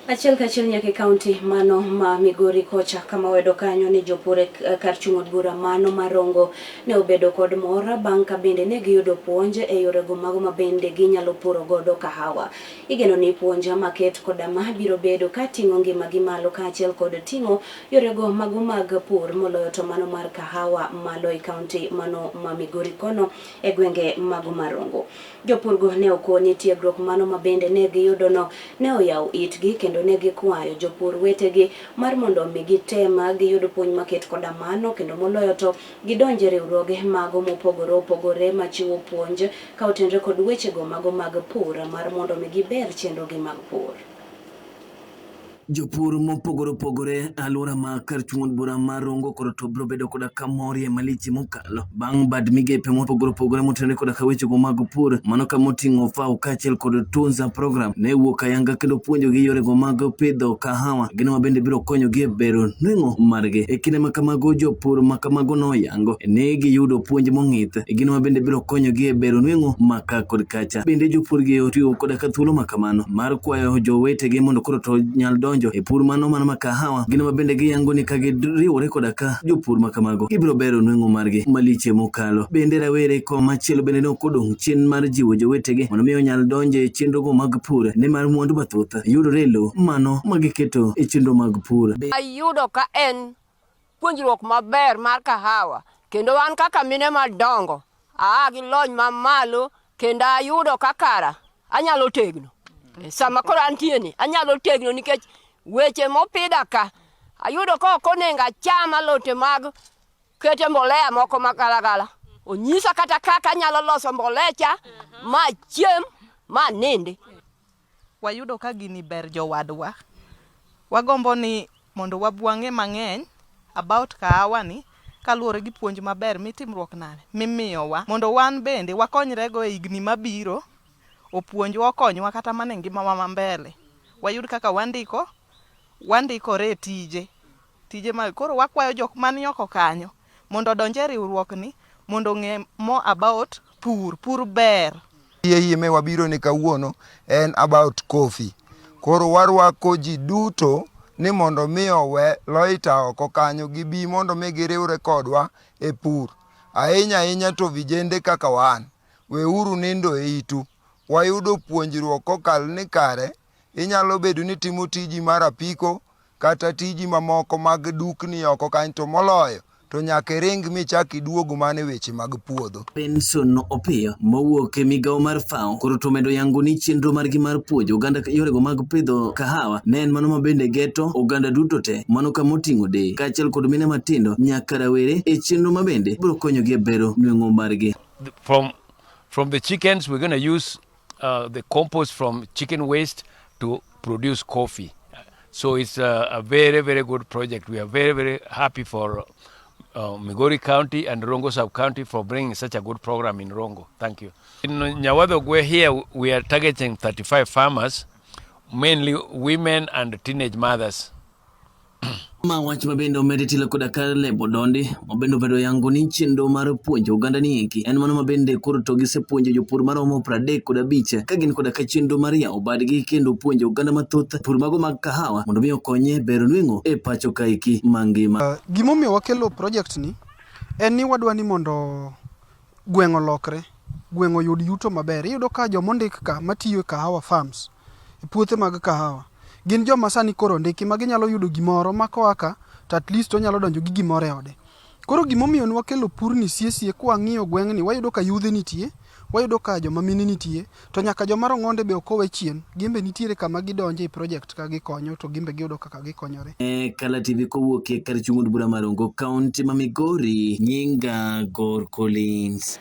Achiel kachiel nyaka e kaunti mano ma Migori kocha kama wayudo kanyo ni jopur e kar chung' od bura mano ma Rongo ne obedo kod mor bang' ka bende ne giyudo puonj e yorego mago ma bende ginyalo puro godo kahawa. Igeno ni puonj maket koda ma biro bedo ka ting'o ngimagi malo kaachiel kod ting'o yorego mago mag pur moloyo to mano mar kahawa malo e kaunti mano ma Migori kono e gwenge mago ma Rongo. Jopurgo ne okoni tiegruok mano ma bende ne giyudono ne oyawo itgi kendo ne gikwayo jopur wetegi mar mondo omi gitem giyud puonj maket koda mano kendo moloyo to gidonj e riwruoge mago mopogore opogore machiwo puonj ka otenre kod wechego mago mag pur mar mondo omi giber chenrogi mag pur. Jopur mopogore opogore e alwora ma kar chung' od bura ma Rongo koro to biro bedo koda ka morie malich mokalo bang' bad migepe mopogore opogore motenore koda ka wechego mag pur mano kama oting'o FAO kaachiel kod Tunza program ne wuok ayanga kendo puonjogi yorego mag pidho kahawa gino ma bende biro konyogi e bero nweng'o margi. E kinde ma kamago jopur ma kamago noyango ni giyudo puonj mong'ith e gino ma bende biro konyogi e bero nweng'o ma ka kod kacha. Bende jopur gi otiyo koda ka thuolo ma kamano mar kwayo jowetegi mondo koro to nyal donjo e pur mano mano ma kahawa gino ma bende giyango ni ka giriwore koda ka jopur ma kamago gibiro bero nweng'o margi maliche mokalo. Bende rawere komachielo bende ne ok odong' chien mar jiwo jowetegi mondo mi onyal donjo e chenrogo mag pur nimar mwandu mathoth yudore e lowo mano ma giketo e chenro mag pur. Ayudo ka en puonjruok maber mar kahawa kendo an kaka mine madongo aa gi lony mamalo kendo ayudo ka kara anyalo tegno. Sama koro antie ni anyalo tegno nikech weche mopidha ka ayudo ka ok onego acham alote mag kete mbolea moko magalagala. Onyisa kata kaka anyalo loso mbolecha ma achiem ma anindi. Wayudo ka gini ber jowadwa. Wagombo ni mondo wabwang'e mang'eny about kahawa ni kaluwore gi puonj maber mitimruok nade mimiyowa mondo wan bende wakonyrego e higni mabiro opuonjwa okonywa kata mana e ngimawa ma mbele wayud kaka wandiko wandikore e tije tije mag koro wakwayo jok mani oko kanyo mondo odonj e riwruok ni mondo ong'e more about pur pur ber Hie hie me wabiro ni kawuono en about coffee. Koro warwako ji duto ni mondo mi owe loita oko kanyo gibi mondo mi giriwre kodwa e pur. Ahinya ahinya to vijende kaka wan, weuru nindo e itu. Wayudo puonjruok kokal ni kare inyalo bedo ni itimo tiji mar apiko kata tiji mamoko mag dukni oko kanyo to moloyo to nyaka iring michak iduog mana e weche mag puodho. Benson Opiyo mowuok e migawo mar FAO koro to omedo yango ni chenro margi mar puonjo oganda yorego mag pidho kahawa ne en mano ma bende geto oganda duto te mano kama oting'o deye kaachiel kod mine matindo nyaka rawere e chenro ma bende biro konyogi e bero nweng'o margi. From the chickens we're going to use the compost from chicken waste to produce coffee. So it's a very, very good project. We are very, very happy for Migori County and Rongo Sub-County for bringing such a good program in Rongo. Thank you. In Nyawadhogwe here, we are targeting 35 farmers, mainly women and teenage mothers. Ma wach ma bende omedi tilo koda ka lebo dondi ma bende omedo yango ni chenro mar puonjo oganda ni eki en mano ma bende koro to gisepuonjo jopur maromo 35 ka gin koda ka chenro mar yawo badgi kendo puonjo oganda mathoth pur mago mag kahawa mondo mi okonye bero nweng'o e pacho kaeki mangima. Gimomiyo wakelo project ni en ni wadwa ni mondo gweng' olokre, gweng' oyud yuto maber. Iyudo ka joma ondik ka matiyo e kahawa farms, e puothe mag kahawa, gin joma sani koro ondiki ma ginyalo yudo gimoro ma koa ka to at least onyalo donjo gi gimoro e ode. Koro gimomiyo ne wakelo purni sie sie kwang'iyo gweng'ni wayudo ka yudhe nitie, wayudo ka joma mine nitie, to nyaka joma rong'onde be ok owe chien, gin be nitiere kama gidonje e project ka gikonyo to gin be giyudo kaka gikonyore. E Kala TV kowuok e kar chung' od bura ma Rongo, kaunti ma Migori, nyinga Gor Collins.